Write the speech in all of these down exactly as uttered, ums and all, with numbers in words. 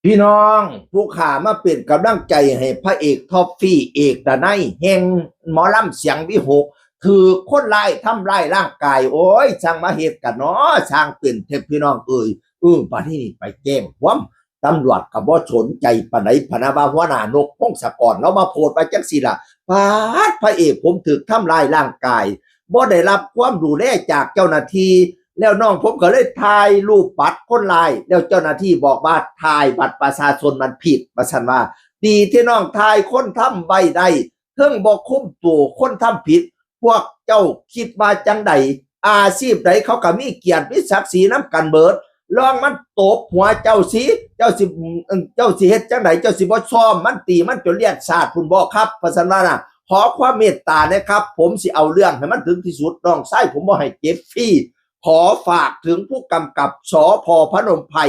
พี่น้องผู้ข้ามาเป็นกำลังใจให้พระเอกทอฟฟี่ เอกดนัยแห่งหมอลำเสียงวิหก ถือคนร้ายทำร้ายร่างกาย โอ้ยช่างมาเฮ็ดกันเนาะ ช่างเป็นเทพพี่น้องเอ้ย เออบัดนี้ไปแจ้งความ ตำรวจก็บ่สนใจปานใด พะนะว่าหัวหน้านกพงศกร เรามาโพสต์ไว้จังซี่ล่ะ ปาด พระเอกผมถูกทำร้ายร่างกาย บ่ได้รับความดูแลจากเจ้าหน้าที่ แล้วน้องผมก็เลยถ่ายรูปบัตรคนร้าย แล้วเจ้าหน้าที่บอกว่าถ่ายบัตรประชาชนมันผิด ว่าซั่นว่า ดีที่น้องถ่ายคนทำไว้ได้ เทิงบ่คุมตัวคนทำผิด พวกเจ้าคิดว่าจังใด อาชีพใดเขาก็มีเกียรติมีศักดิ์ศรีนำกันเบิด ลองมันตบหัวเจ้าสิ เจ้าสิ เจ้าสิเฮ็ดจังใด เจ้าสิบ่ซ้อมมัน ตีมันจนเลือดสาดพุ้นบ่ครับ ว่าซั่นว่าน่ะ ขอความเมตตานะครับ ผมสิเอาเรื่องให้มันถึงที่สุด น้องชายผมบ่ให้เจ็บฟรี ขอฝากถึงผู้กำกับ สภ.พนมไพร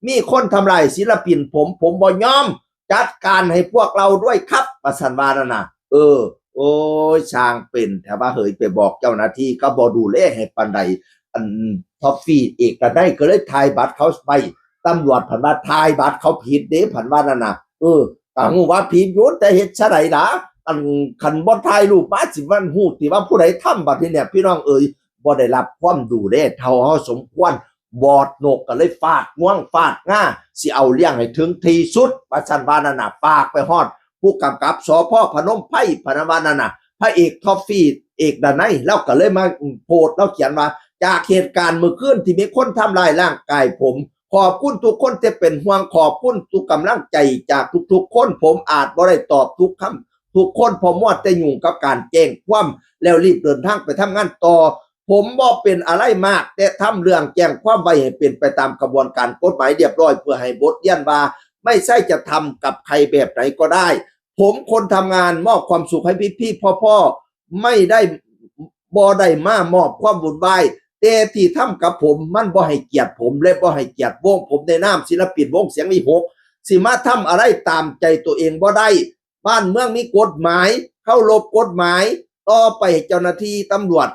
มีคนทำลายศิลปินผม ผมบ่ยอม จัดการให้พวกเราด้วยครับ ว่าซั่นว่านั่นน่ะ เออ โอ้ย ช่างเป็นแท้ว่า เฮ้ย ไปบอกเจ้าหน้าที่ก็บ่ดูแลให้ปานใด อันทอฟฟี่ เอกดนัยก็เลยถ่ายบัตรเขาไป ตำรวจเพิ่นว่าถ่ายบัตรเขาผิดเด้ เพิ่นว่านั่นน่ะ เออ ก็ฮู้ว่าผิดอยู่ แต่เฮ็ดซะใดล่ะ อันคันบ่ถ่ายรูปมาสิมันฮู้ติว่าผู้ใดทำ บัดนี้เนี่ย พี่น้องเอ๋ย บ่ได้รับความดูแลเท่าเฮาสมควร บอสนกก็เลยฟาดงวงฟาดงา สิเอาเรื่องให้ถึงที่สุด ว่าซั่นว่านั่นน่ะ ฝากไปฮอดผู้กำกับ สภ.พนมไพร พะนะว่านั่นน่ะ พระเอกทอฟฟี่ เอกดนัย ลาวก็เลยมาโพสต์ ลาวเขียนว่า จากเหตุการณ์เมื่อคืนที่มีคนทำร้ายร่างกายผม ขอบคุณทุกคนที่เป็นห่วง ขอบคุณทุกกำลังใจจากทุกๆคน ผมอาจบ่ได้ตอบทุกคำทุกคน เพราะมัวแต่ยุ่งกับการแจ้งความ แล้วรีบเดินทางไปทำงานต่อ ผมบ่เป็นอะไรมาก แต่ทำเรื่องแจ้งความไว้ให้เป็นไปตามกระบวนการกฎหมายเรียบร้อย เพื่อให้บทเรียนว่า ไม่ใช่จะทำกับใครแบบไหนก็ได้ ผมคนทำงานมอบความสุขให้พี่ๆ พ่อๆ ไม่ได้ บ่ได้มามอบความวุ่นวาย แต่ที่ทำกับผมมันบ่ให้เกียรติผม และบ่ให้เกียรติวงผมในนามศิลปินวงเสียงวิหก สิมาทำอะไรตามใจตัวเองบ่ได้ บ้านเมืองมีกฎหมาย เคารพกฎหมาย ต่อไปเจ้าหน้าที่ตำรวจ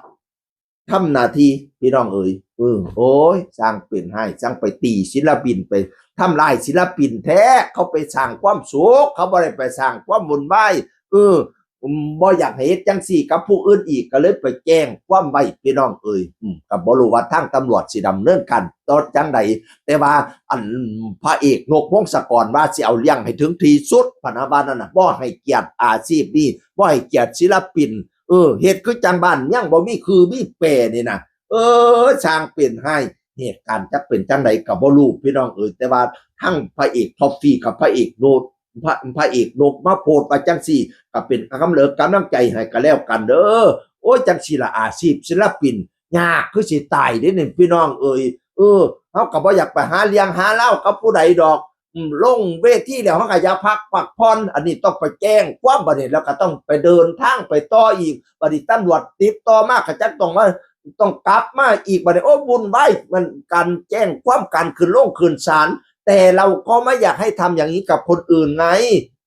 ทำหน้าที่ พี่น้องเอ๋ย เออ โอ้ย ช่างเป็นให้ ช่างไปตีศิลปิน ไปทำลายศิลปินแท้ เขาไปสร้างความสุข เขาบ่ได้ไปสร้างความวุ่นวาย เออ อืม บ่อยากให้เฮ็ดจังซี่กับผู้อื่นอีก ก็เลยไปแจ้งความไว้ พี่น้องเอ๋ย อืม ก็บ่รู้ว่าทางตำรวจสิดำเนินการต่อจังใด แต่ว่าอันพระเอกนกพงศกรว่าสิเอาเรื่องให้ถึงที่สุด พะนะว่านั่นน่ะ บ่ให้เกียรติอาชีพนี้ บ่ให้เกียรติศิลปิน เออ เฮ็ดคือจังบ้านเมืองบ่มีคือมีแปรนี่นะ เออ ช่างเป็นให้ เหตุการณ์จักเป็นจังใดก็บ่รู้ พี่น้องเอ๋ย แต่ว่าทั้งพระเอกทอฟฟี่กับพระเอกนก พระ พระเอกนกมาโพสต์ว่าจังซี่ ก็เป็นกำเลิกกำลังใจให้กันแล้วกันเด้อ โอ้ย จังซี่ละอาชีพศิลปิน ยากคือสิตายเด้นี่พี่น้องเอ๋ย เออ เฮาก็บ่อยากไปหาเรื่องหาราวกับผู้ใดดอก อืม ลงเวทีแล้วเฮาก็อยากพัก พักผ่อน อันนี้ต้องไปแจ้งความบัดนี้ แล้วก็ต้องไปเดินทางไปต่ออีก บัดนี้ตำรวจติดต่อมาก็จักต้องมา ต้องกลับมาอีกบัดนี้ โอ้ วุ่นวาย มันการแจ้งความ การขึ้นโรงขึ้นศาล แต่เราก็ไม่อยากให้ทำอย่างนี้กับคนอื่นไง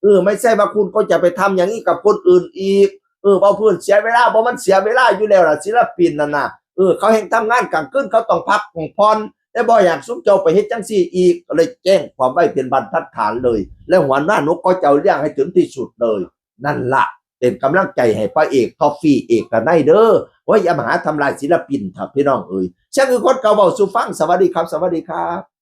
เออ ไม่ใช่ว่าคุณก็จะไปทำอย่างนี้กับคนอื่นอีก เออ เว้าพื้นเสียเวลา บ่มันเสียเวลาอยู่แล้วล่ะ ศิลปินนั่นน่ะ เออ เขาแฮ่งทำงานกลางคืน เขาต้องพักต้องผ่อน แต่บ่อยากซุมเจ้าไปเฮ็ดจังซี่อีก ก็เลยแจ้งความไว้เป็นบรรทัดฐานเลย และหัวหน้านกก็จะเอาเรื่องให้ถึงที่สุดเลย นั่นล่ะ เป็นกำลังใจให้พระเอกทอฟฟี่ เอกดนัยเด้อ โอ้ย อย่ามาหาทำลายศิลปินเถาะพี่น้องเอ๋ย ช่างคือคนเก่าเว้าสู่ฟัง สวัสดีครับ สวัสดีครับ